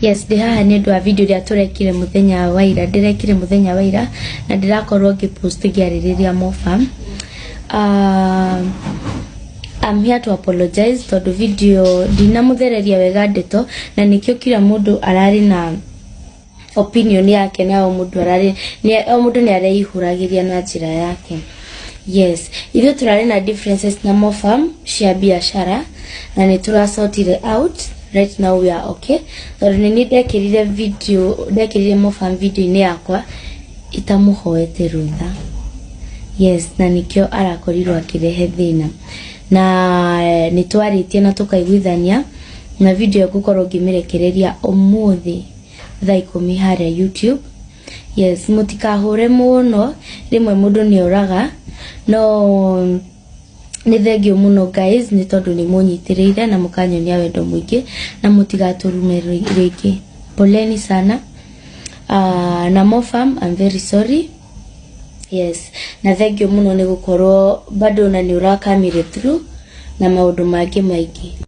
Yes, ndĩ haha nĩ ũndũ wa video ĩrĩa tũrekire mũthenya wa ira, ndĩrekire mũthenya wa ira na ndĩrakorwo ngĩpost ngĩarĩrĩria Mofam. I'm here to apologize tondũ video ndinamũthereria wega ndeto na nĩkĩo kila mũndũ ararĩ na opinion yake na o mũndũ ararĩ o mũndũ nĩ areihũragĩria na njĩra yake. Yes, ithuĩ tũrarĩ na differences na Mofam cia biacara na nĩ tũrasortire out. Right now we are okay, tondũ nĩ niĩ ndekĩrire video, ndekĩrire Mofam video-inĩ yakwa itamũhoete rũtha. Yes, na nĩkĩo arakorirwo akĩrehe thĩna na nĩ twarĩtie na tũkaiguithania, na video ĩyo ngũkorwo ngĩmĩrekereria ũmũthĩ thaa 10 harĩa YouTube. Yes, mũtikahũre mũno, rĩmwe mũndũ nĩ oraga, no nĩ thank you mũno guys, nĩ tondũ nĩ mũnyitĩrĩire na mũkanyonia wendo mũingĩ na mũtigatũrume rĩngĩ. Poleni sana. Na Mofam, I'm very sorry. Yes, na thank you mũno nĩ gũkorwo bado na nĩ ũrakamire through na maũndũ mangĩ maingĩ.